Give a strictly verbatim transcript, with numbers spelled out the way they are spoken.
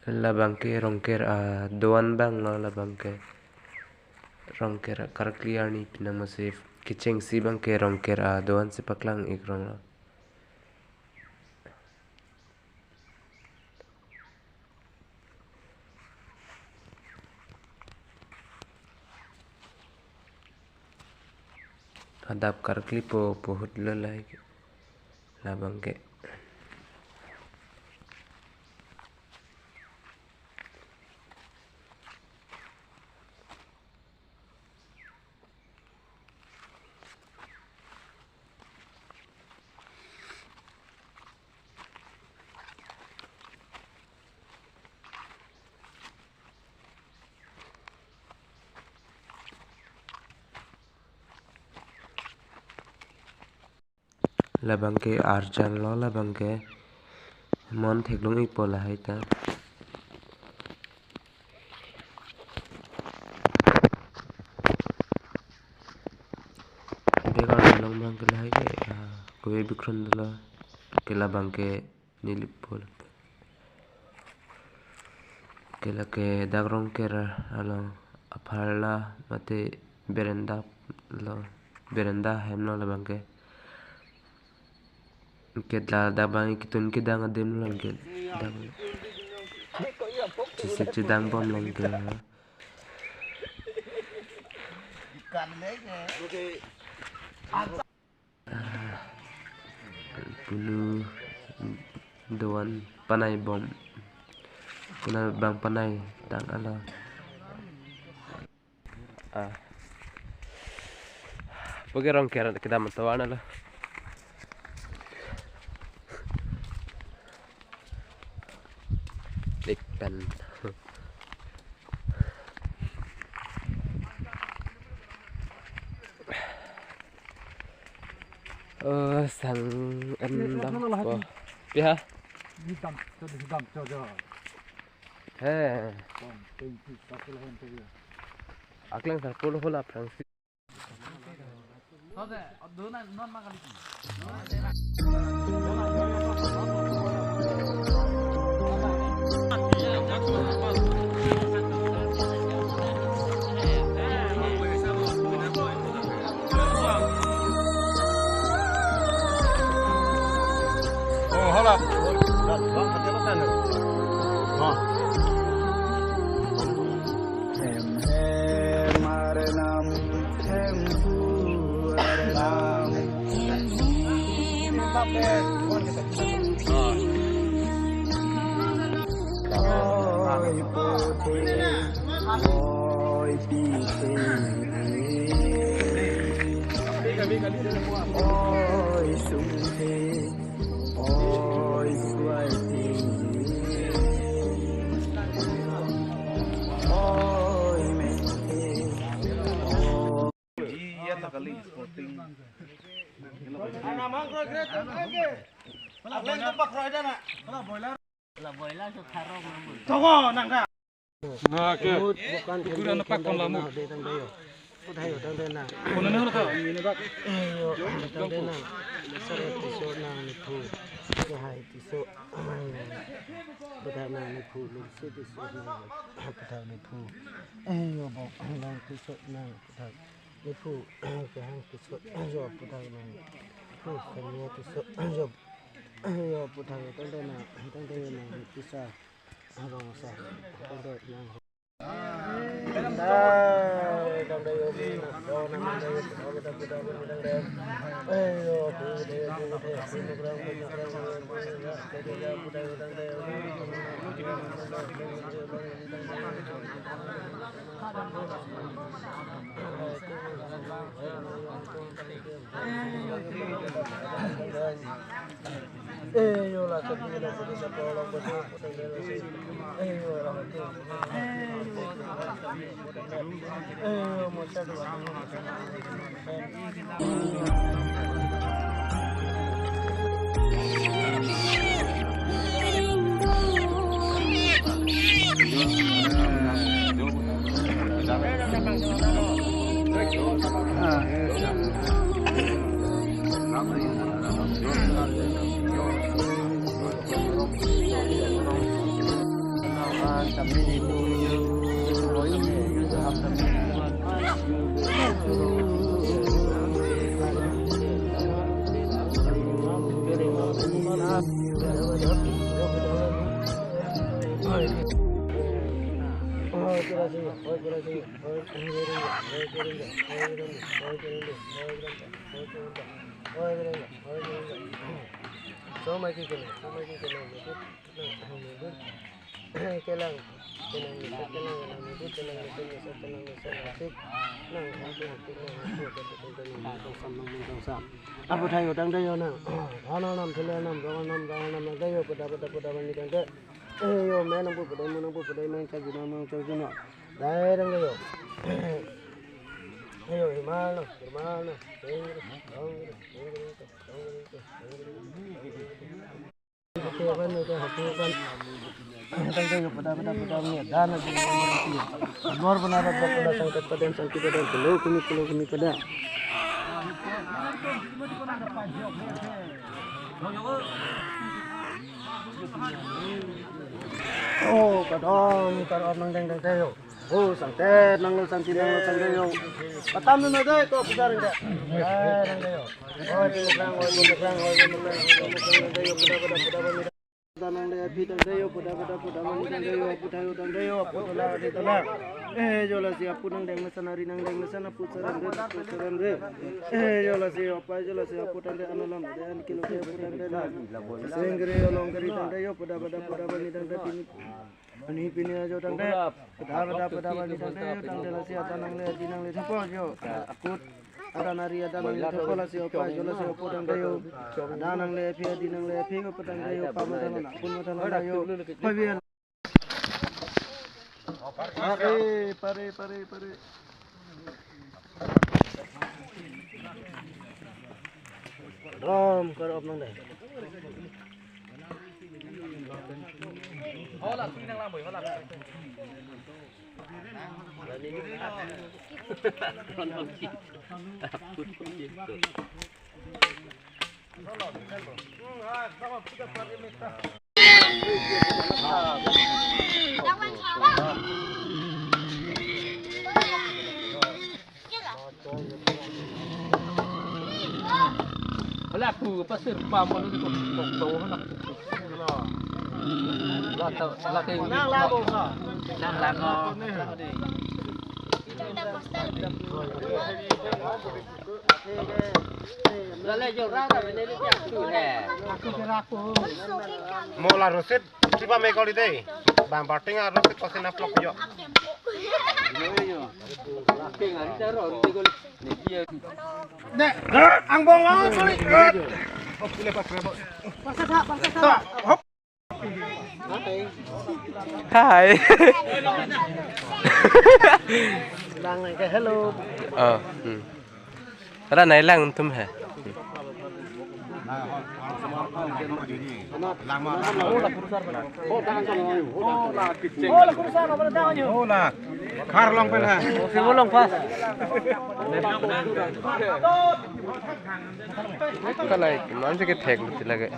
Labang ke Rongker adoan abang lo labang ke. Rongker akarkli arni pinang masif. Kechengsi abang ke Rongker adoan si paklang ik rong lo. Adap karklipo pohut lo lahai ke. Labang ke. Labang ke arjan lo labang ke. Mon theklong ikpo lahai ta. Bek arjan along abang ke lahai ke, ah, kove bikrun dolo. Ke labang ke neli pul. Ke lake dak Rongker along apharla mate berenda lo, berenda hem lo labang ke. Ke la dak abang ketun kedang adim lo ke dak. Chesik chedang bom lo ke. Ah, pulu doan panai bom. Kuna abang panai tang alo. Ah. Puke Rongker kedam tovar lo. Ikan. Oh, sang en dam po. Piha? Hidam, cho hidam, cho cho. He. Aklang sarpul hola Frangsi. Oh, hola. Hem hem arnam, hem hu arnam. Oi puthe, oi pithe, oi sungthe, oi suaithe, oi mengthe, oi. Iya, tak kali sporting. Tongo nang da. Na ke. Kuda na pak kon lamu. Pudai yo tang dena. Kon na na ka ini bak. Yo tang dena. Sare Tisso nang ni phu. Ke hai Tisso. Pudai nang ni phu lu si Tisso nang. Pudai ni phu. Eh yo bok nang Tisso nang pudai. Ni phu ke hang Tisso yo pudai nang. Phu ke ni Tisso yo. Yo pudai tang dena. Tang dena ni Tisso. Arong sa. Tang dena. Eh, yo la, Apu thayo tangte yo nang. Dhananam, thelanam, donganam, danganam, nang thayo, pu da, pu da, pu da, mani tangte. Eh, yo, me nang pu, pu da, mo nang pu, pu da, me nang chak juna, mo nang chak juna. Dai tangte yo. Ayo, himal no, himal no. Dong, dong, dong. Happy one, happy one. Tangte yo, pu da, pu da, pu da, mani, dana, dana, dana. Bor bana, bor bana, sangkat padan, sangkit padan, kulo, kumi, kulo, kumi padan. Oh, kadam, kadam, nang deng, deng, deng, yo. Oh, sangtet, nanglo sangti, nanglo sangtet, yo. Patam nuna dei, ko pujar enggak? Eh, nang dei, yo. Oh, di mekrang, oh, di mekrang, oh, di mekrang, oh, di mekrang, nang dei, yo, pu da, pu da, pu da, pu da. Nang dei, aphi tang dei, yo, pu da, pu da, pu da, mani tang dei, yo, apu thayo tang dei, yo, apu tola, di tola. Eh, jo lasi, apu nang deng mesen, ari nang deng mesen, apu seren dei, apu seren dei. Eh, jo lasi, apu, jo lasi, apu tang dei, ano lam dei, an kilo dei, apu tang dei, na. Seng geri, along geri tang dei, yo, pu da, pu da, pu da, mani tang dei, pini. Ani pini ajo tangte, pu da pu da pu da mani tangte, yo tangte lasi ata nangle, adi nangle, thepo jo. Akut, ata nari, ata nangle, thepo lasi opa, jo lasi opo tangte yo. Ada nangle, aphi, adi nangle, aphi ko pu tangte yo, pa mo tanglo na, pun mo tanglo na yo. Pabian. Pare, pare, pare, pare. Rom, kar op nang dei. Wala pu pasir pam malu di kok kok to na. La ta la ke nang la bo sa. Nang la ko. La le jo ra ta ne le tu he. Mo la rosit. Sipa me kali dei. Bang parting arus itu sih naplok jo. Ne, ang bong ang kali. Paksa sa, paksa sa. Hop. Hai. Bang ke hello. Oh, hmm. Ra nai lang tum he. Hola. Khar long pen ha. Sibulong pas. Kalai, man se ke thek lut lage.